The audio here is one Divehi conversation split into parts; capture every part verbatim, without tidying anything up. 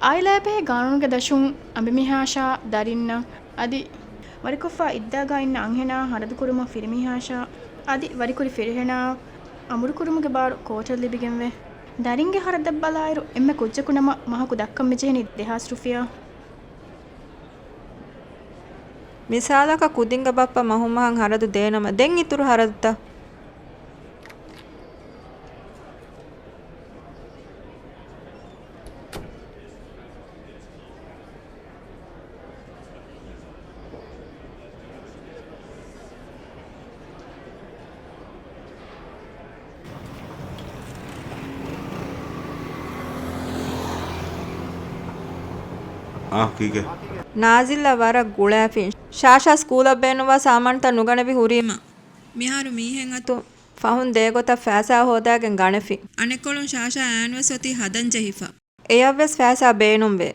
އާއިލާއާ ބެހޭ ގާނޫނުގެ ދަށުން އަނބިމީހާއަށާ ދަރިންނަށް އަދި ވަރިކޮށްފަ އިއްދާގަ އިންނަ އަންހެނާ ހަރަދުކުރުމަށް ފިރިމީހާއަށާ އަދި ވަރިކުރި ފިރިހެނާ އަމުރުކުރުމުގެ ބާރު ކޯޓަށް ލިބިގެންވޭ. ދަރިންގެ ހަރަދަށް ބަލާއިރު އެންމެ ކުއްޖަކު ނަމަ މަހަކު ދައްކަން މިޖެހެނީ ދެހާސް ރުފިޔާ. މިސާލަކަށް ކުދިންގެ ބައްޕަ މަހު މަހަށް ހަރަދު ދޭނަމަ، ދެން އިތުރު ހަރަދުތައް؟ އާ، ކީކޭ؟ ނާޒިލްއަށް ވަރަށް ގުޅާފިން. ޝާޝާ ސްކޫލަށް ބޭނުންވާ ސާމާނުތައް ނުގަނެވި ހުރީމަ، މިހާރު މީހެއް އަތު ފަހުން ދޭގޮތަށް ފައިސާ ހޯދާގެން ގަނެފި. އަނެއްކޮޅުން ޝާޝާ އައިންވެސް އޮތީ ހަދަން ޖެހިފަ. އެޔަށްވެސް ފައިސާ ބޭނުންވޭ.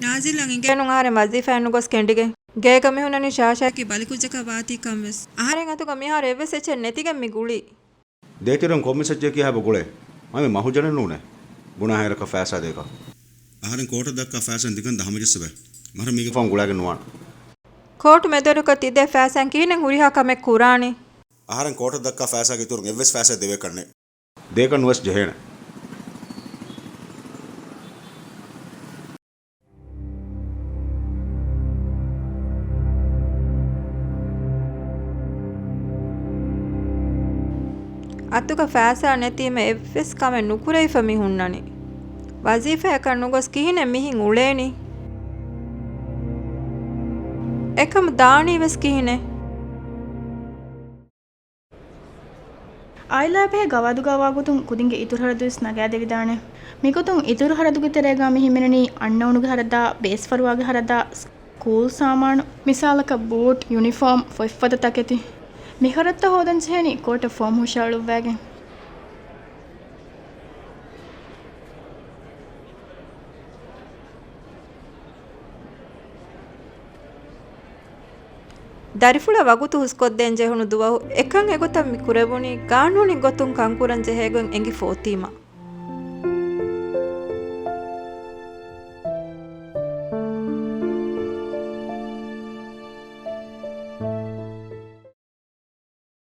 ނާޒިލްއަށް އިނގޭނު އަހަރެން ވަޒީފާއެއް ނުގޮސް ކެނޑިގެން. ގޭގަ މިހުންނަނީ ޝާޝާއަކީ ބަލިކުއްޖަކަށް ވާތީ ކަންވެސް. އަހަރެން އަތުގަ މިހާރު އެއްވެސް އެއްޗެއް ނެތިގެން މި ގުޅީ. ދޭތެރެއިން ކޮންމެސް އެއްޗެއް ކިހާ ބޮ ގުޅޭ؟ މަ މި މަހު ޖަނެއް ނޫނޭ. ބުނާ ހޭރަކަށް ފައިސާ ދޭކަށް. އަހަރެން ކޯޓަށް ދައްކާ ފައިސާ ދިގަން ދަހަމަޖެއްސެވެ. މަހަރަށް މީގެ ފަހުން ގުޅާގެން ނުވާނެ. ކޯޓު މެދުވެރިކޮށް ތިދޭ ފައިސާއިން ކިހިނެއް ހުރިހާ ކަމެއް ކުރާނީ؟ އަހަރެން ކޯޓަށް ދައްކާ ފައިސާގެ އިތުރުން އެއްވެސް ފައިސާ ދެވޭކަށްނެއް. ދޭކަށް ނުވެސް ޖެހޭނެ. އަތުގަ ފައިސާ ނެތީމަ އެއްވެސް ކަމެއް ނުކުރެވިފަ މި ހުންނަނީ. ވަޒީފާއަކަށް ނުގޮސް ކިހިނެއް މިހިން އުޅޭނީ؟ އެކަމު ދާނީވެސް ކިހިނެއް؟ އާއިލާއާ ބެހޭ ގަވާއިދުގަ ވާގޮތުން ކުދިންގެ އިތުރު ހަރަދުވެސް ނަގާދެވިދާނެ. މިގޮތުން އިތުރު ހަރަދުގެ ތެރޭގަ މި ހިމެނެނީ އަންނައުނުގެ ހަރަދާ، ބޭސްފަރުވާގެ ހަރަދާ، ސްކޫލް ސާމާނު، މިސާލަކަށް ބޫޓް، ޔުނީފޯމް، ފޮތްފަދަ ތަކެތި. މި ހަރަދުތައް ހޯދަން ޖެހޭނީ ކޯޓަށް ފޯމް ހުށައަޅުއްވާގެން. ދަރިފުޅަށް ވަގުތު ހުސްކޮށްދޭން ޖެހުނު ދުވަހު އެކަން އެގޮތަށް މި ކުރެވުނީ، ގާނޫނީ ގޮތުން ކަންކުރަން ޖެހޭގޮތް އެނގި ފޯތީމަ.